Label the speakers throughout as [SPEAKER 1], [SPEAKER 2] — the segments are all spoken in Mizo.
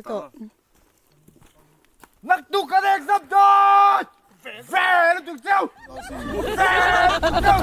[SPEAKER 1] Kal tawh.
[SPEAKER 2] Naktuk kan exam dawn! Ve lutuk cheu! Ve lutuk cheu!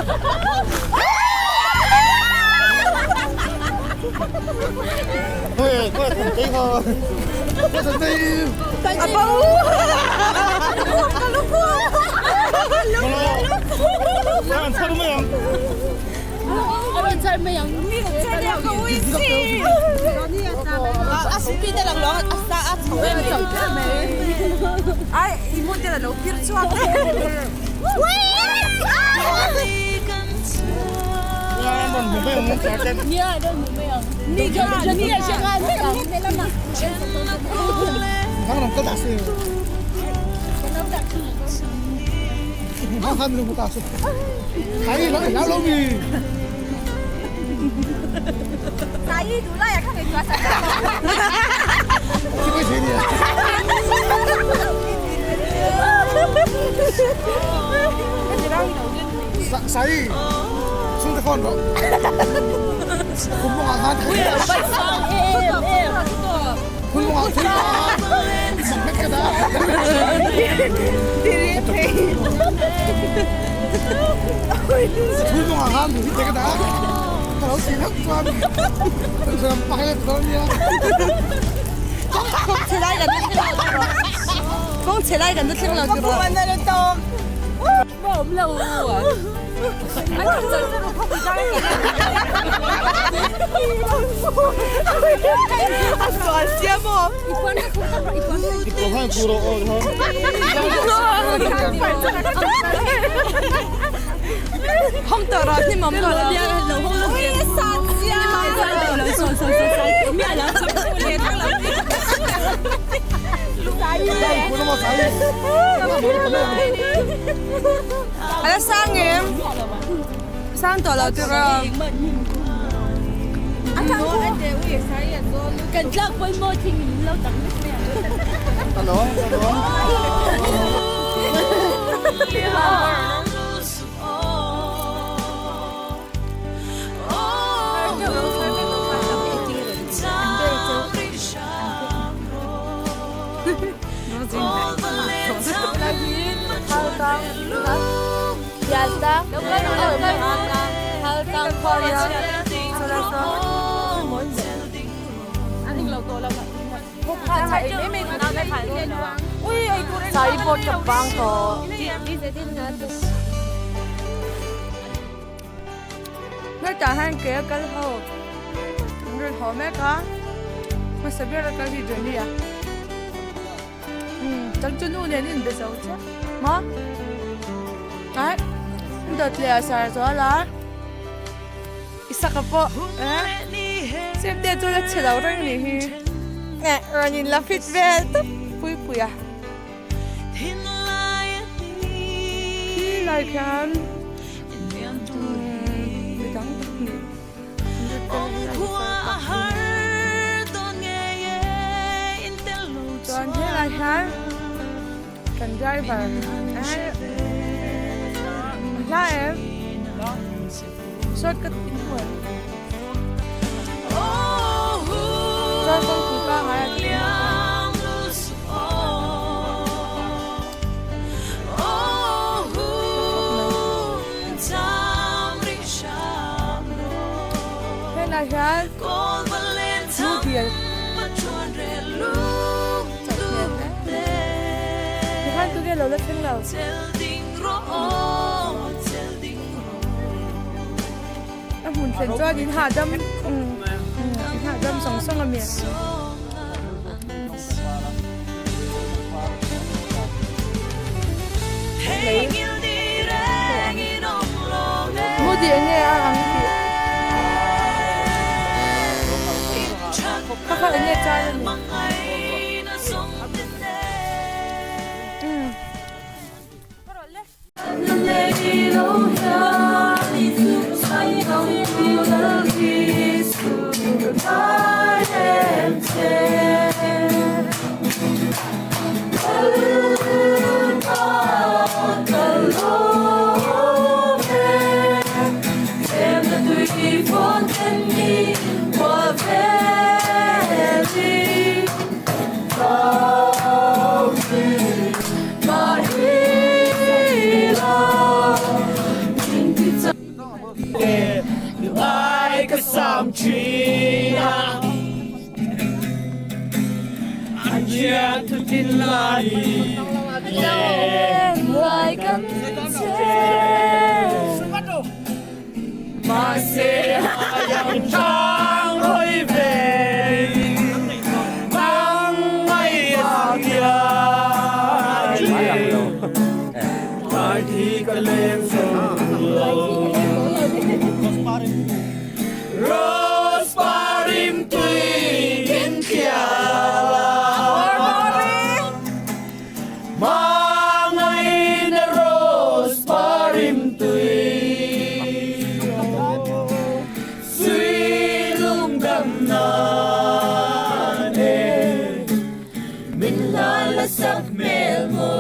[SPEAKER 1] Hetah hian ke a kal ho an rawn haw mek a hmasa ber a kal hi Johnny a umm chang chu nu nen in be zo chiah maw ai dawt leh a sar zual a Isaka pawh eh same te chu la chhe lo reng ni hi eh rawn in la fit vel tawp pui pui a. Khi lai khian mi dang pahnih chuan helai hian kan driver eh a hla em shortcut in hmu em chuan kawngpui pangai a tih Helai hian nu dil tikhan tunge lo la thleng lo. A hmun thlen chuan in hahdam in hahdam sawng sawng a mi. Mu dih enge a ang tih kha kha enge chai a ni.
[SPEAKER 3] hram thin a. An chhiat thu thin lai
[SPEAKER 1] Len lai kan che.
[SPEAKER 3] Mahse a yang chang hawi ve nang ngai a kia Tlai thi ka leng zo lo Rose parim tui min thlial a Hmangaihna rose parim tui Sui lungdam nan e Min hlan la sak hmel maw.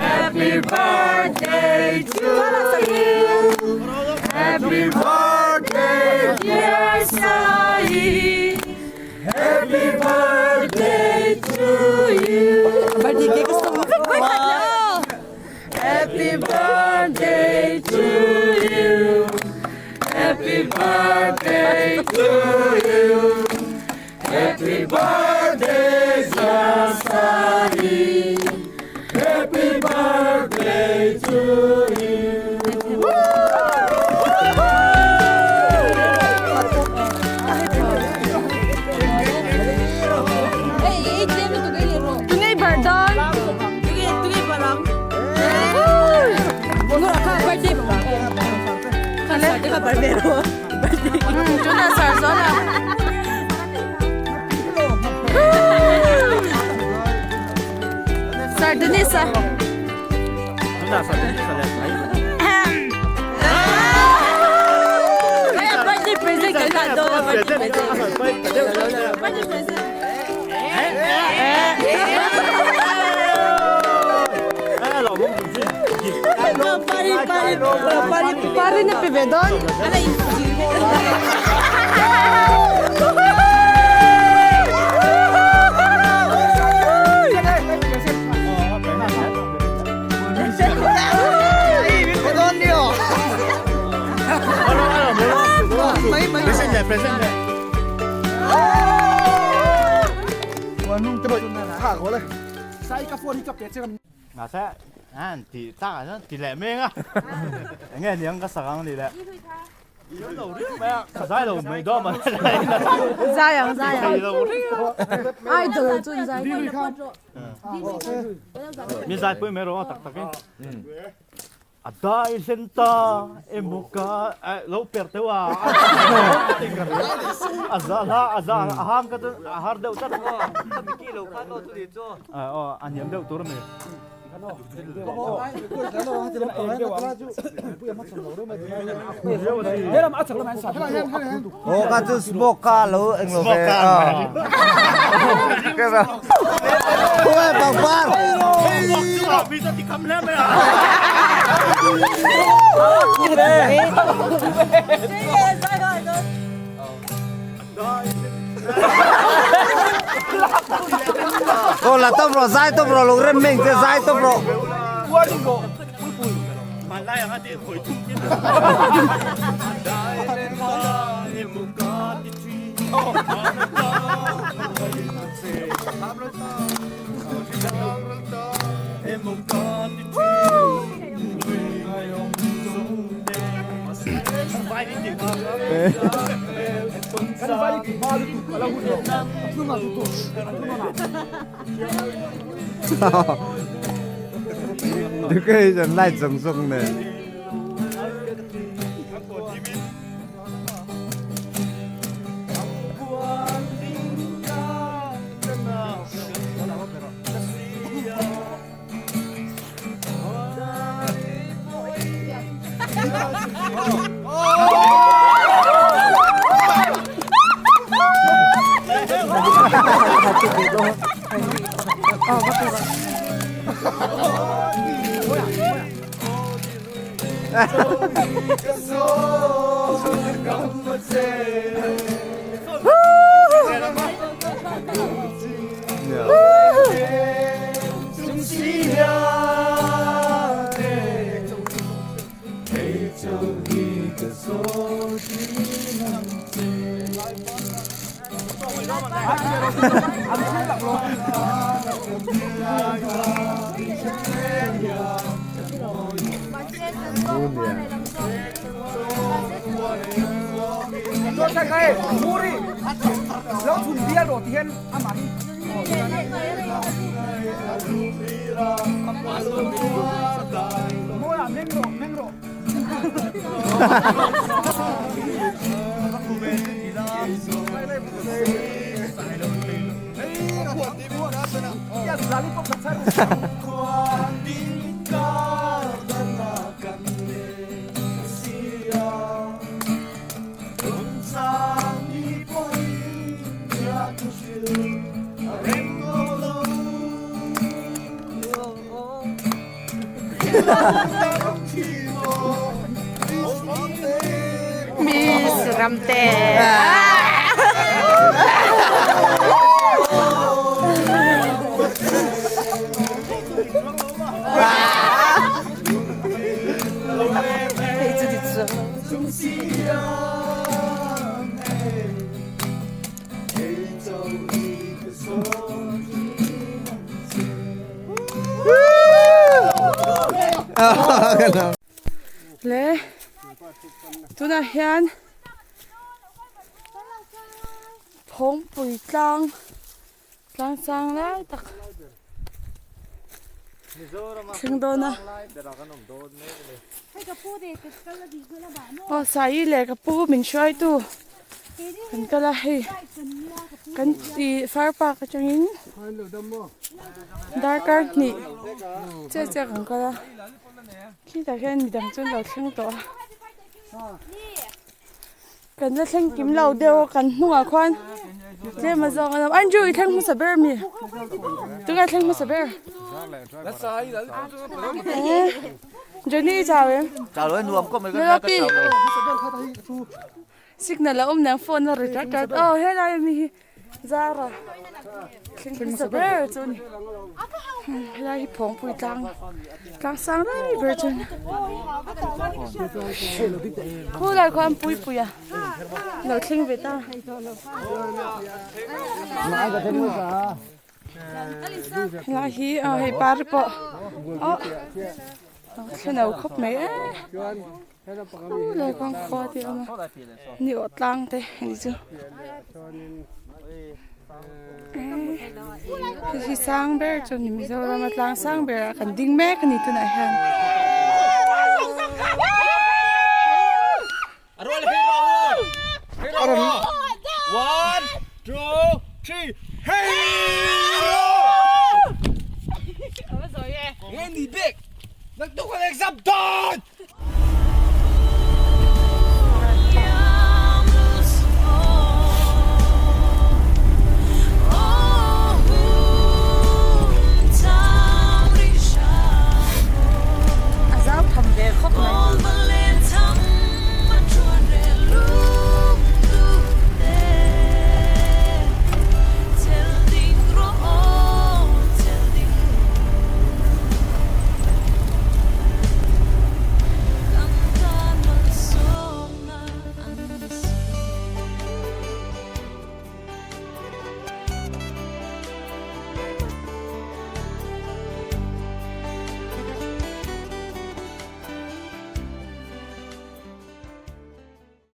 [SPEAKER 3] Happy birthday to you Happy birthday dear Sai Happy birthday to you
[SPEAKER 1] Birthday cake gusto mo?
[SPEAKER 3] Happy birthday to you Happy birthday to you Happy birthday dear Sai Happy birthday to you
[SPEAKER 1] Tunay Bardon. Tuna Sarzola. Sardenisa. Birthday present ka na daw. Birthday present. Birthday present. Pare na pibe doon?
[SPEAKER 4] Mahse an tih tak ah chuan ti leh meng a, eng nge niang ka sak ang ni le. Ka zai lo mai dawn mah
[SPEAKER 1] Zai ang zai ang. Idol chu in zai.
[SPEAKER 4] Mi zai pui mai rawh a tak tak in. A dai hlen ta emaw ka lo per teuh a a za hla a za a hang ka chu a har deuh tlat aw a hniam deuh tur a ni.
[SPEAKER 2] Aw ka chu smoke kha lo englo ve a. Khawngaih pangpar. Aw la tawp rawh zai tawp rawh lung rem meng che zai tawp rawh. Duke zan lai zong zong ne.
[SPEAKER 1] Miss Ramte. Le tunah hian Phawngpui tlang tlang sang lai tak thleng dawn a aw Sai leh ka pu min hruaitu kan kal a hei kan ih far park atangin darkar hnih chiah chiah kan kal a khitah hian midang chu an lo thleng tawh a. Kan la thleng kim lo deuh a kan hnungah khuan tlem a zawng a awm Andrew i thleng hmasa ber ami tunge thleng hmasa ber Johnny i chau em Nulapi signal a awm nen phone a ri tat tat aw helai ami hi Zara thleng hmasa ber chu a ni helai hi phawngpui tlang tlang sang lai ber chu a ni khulai khuan puipui a lo thleng ve ta helai hi aw hei par pawh aw thlen lo khawp mai e. Khulai kawng khua te a awm a ni awh tlang te a nih chu hei hi sang ber chu a ni Mizoram a tlang sang ber ah kan ding mek a ni tunah hian.